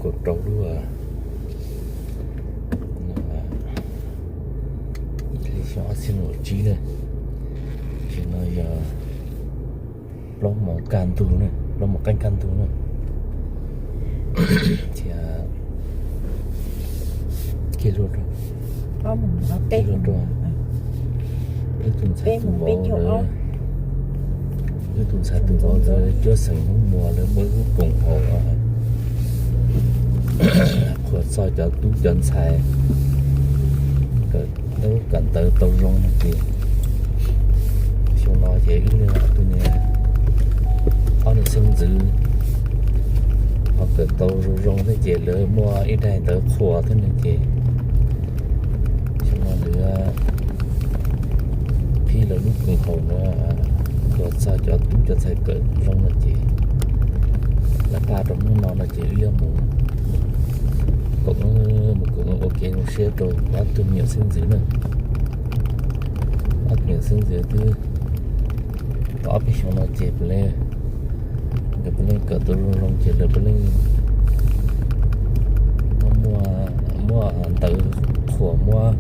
Kaum rau lub, ib hlis xyoo ob txhiab nees nkaum tsib na, tam sim no yog plaub moos kaj ntug na, plaub moos qeej kaj ntug na. Thiab kiag luaj rau, kiag luaj rau wb tus ntxhais tus vauv lawv, wb tus ntxhais tus vauv lawv cuab xeem Hmoob Muas lawv muaj ib lub koom haum qhuas txog cov tub cov ntxhais kawm ntawv tau zoo no ces xyoo no ces wb tus niam, ob niam xeeb ntxwv ho kawm tau zoo zoo thiab ces lawv muaj ib daim ntawv qhuas thiab no ces xyoo no lawv qhib lawv lub koom haum no qhuas txog cov tub cov ntxhais kawm zoo no ces lawv pab rau hnub no no ces wb yuav mus koom, mus koom ua kev zoo siab rau ob tug me nyuam xeeb ntxwv na. Ob tug me nyuam xeeb ntxwv twb tau ob peb xyoos no ces puav leej, nkawd puav leej kawm tau zoo zoo ces lawv puav leej muaj, muaj ntawv qhuas, muaj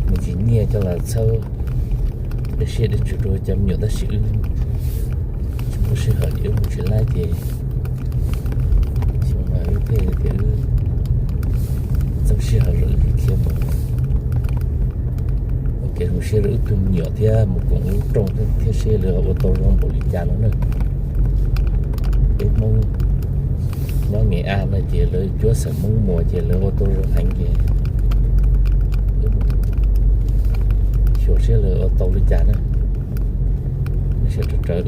me ntsis nyiaj coj los txhawb dej siab dej ntsws rau cov me nyuam tab sis wb tsis muaj sij hawm ces wb mus tsis laib ces xyoo no wb thiaj tias wb txeeb sij hawm los wb thiaj khiav mus ua kev zoo siab rau wb tug me nyuam thiab mus koom lub rooj thiab seb lawv ua tau zoo npaum li cas no na. Peb Hmoob nyob Nges Aj no ces lawv cuab xeem Hmoob Muas ces lawv ua tau zoo heev ces wb mus xyuas seb lawv ua tau li cas na. Nej sawv daws,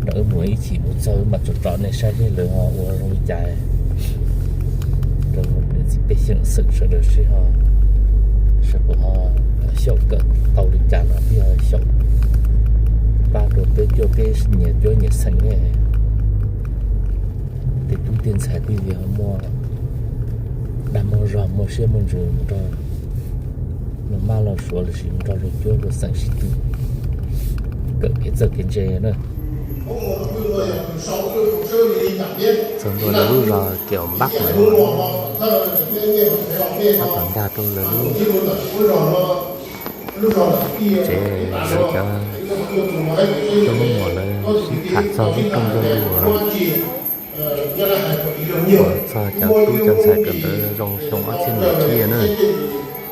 wb mus ib chim mus txog wb mam tsom tsom nej saib seb lawv ho ua zoo li cas rau niam txiv pej xeem xeem sawv daws seb ho, seb puas ho xyaum kawm tau li cas no thiaj xyaum pab rau peb cuab peb nyias cuab nyias xeem ne. Tej tub tej ntxhais twb yog muaj dag muaj zog muaj siab muaj ntsws mus nrog luag mab luag suav los sis mus nrog luag cuab luag xeem sib tw kawm kev txawj kev ntse na. Txog ntua lawv lub zos Kiaum Npab lawm, sab tom ntag rau lawv lub tsev, lawv cov tub Hmoob Muas lawv sib tham txog lub rooj zoo li uas txog cov tub cov ntxhais kawm ntawv zoo xyoo ob txhiab nees nkaum tsib na.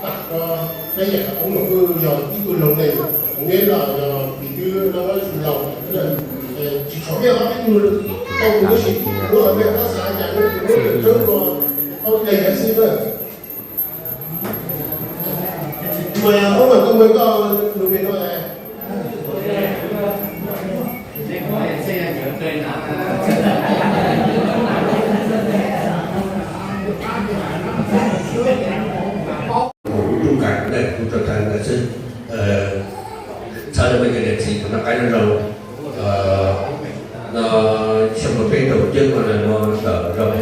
Tham no ces txij li Tus kav kuv tau tag ntawd xwb. Txhawb rau peb cov niam txiv kom noj qab nyob zoo. No xyoo no peb raug ceeb no los ntawm zos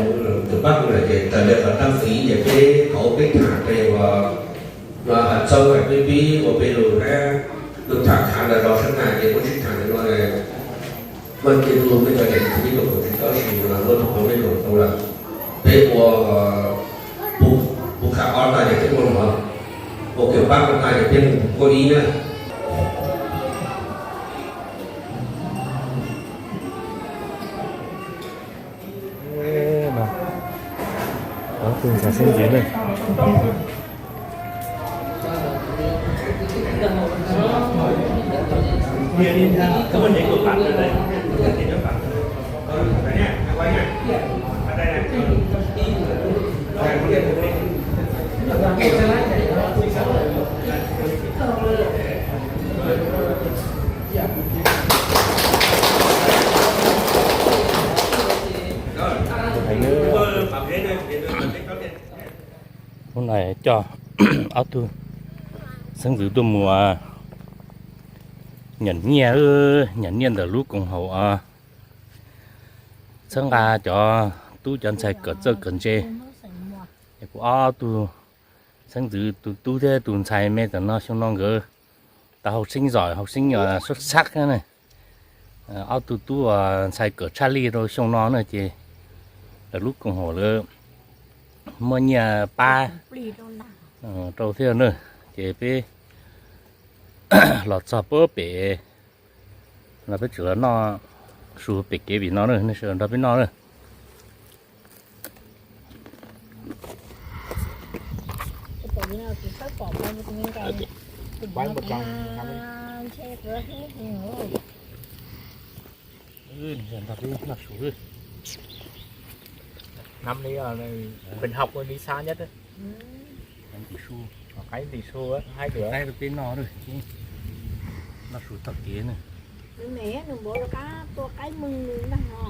Kiaum Npab no ces raws li qhov dab fiv ces peb qhov peb tham rau uas no hais txog hais peb pib ua peb lus hab lus tham khav ntawm zos Sab Naj ces muab sib tham ntawm no. Maj kiag lus mej cov niam txiv peb tuaj koom tsis tau sis mas muab tus qhov mej koom tau lawm. Peb ua puv khav ob tag ces peb ua no, ua Kiaum Npab no tag ces peb mus Kuaj Ib na. Ob tug ntxhais xeeb ntxwv na. Hnub no coj ob tug xeeb ntxwv tuaj mus nyam nyiaj, nyam nyiaj ntawm lub koom haum txhawb nqa cov tub cov ntxhais kawm txawj kawm ntse. Es kuv ob tug xeeb ntxwv, tus tub thiab tus ntxhais me tam no xyoo no nkawd tau hauv xeeb zos hauv xeeb sab xab na. Ob tug tub ntxhais kawm tshaj lij rau xyoo no na ces Lub koom haum lawv muaj nyiaj pab rau thiab na, ces peb los txog puag pem no peb tseem los noj su pem kev vim no na, nej sawv daws nrog peb noj na. Nrog peb noj su. Năm nay, à, mình học môn lý xã nhất á. Qaib ntim su, qaib ntim su á, hai đứa. Qaib rau peb noj, noj su tog kev na. Nws me nws npaum rau qab tua qaib mws nws ntag ho.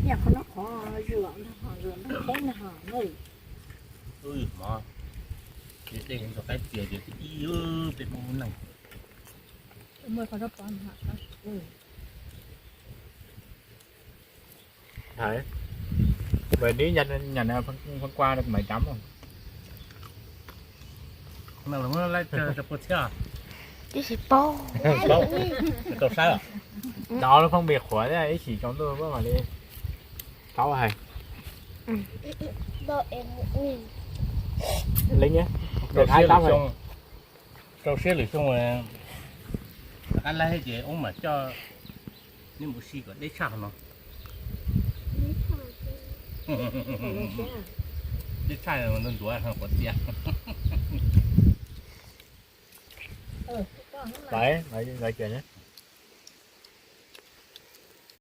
Yog qhov no qhov zws ntag ho, zws ntag qhov no ho. Mov, dej rau qaib txias ces ib peb Hmoob lub neej. Ntawm neb nhà, nhà này phân, phân qua được mấy tấm không? Tsis paub. Rau sab, đó là phân biệt khối đấy, ib chim trong tôi có mà đi. Sáu hay. Leej, rau siab lwm xyoo, rau siab lwm xyoo rov qab laib ces wb mam coj neb mus si kom deb tshaj no. Deb tshaj ntuav ntuav qhuav txias. Lawv, lawv, lawv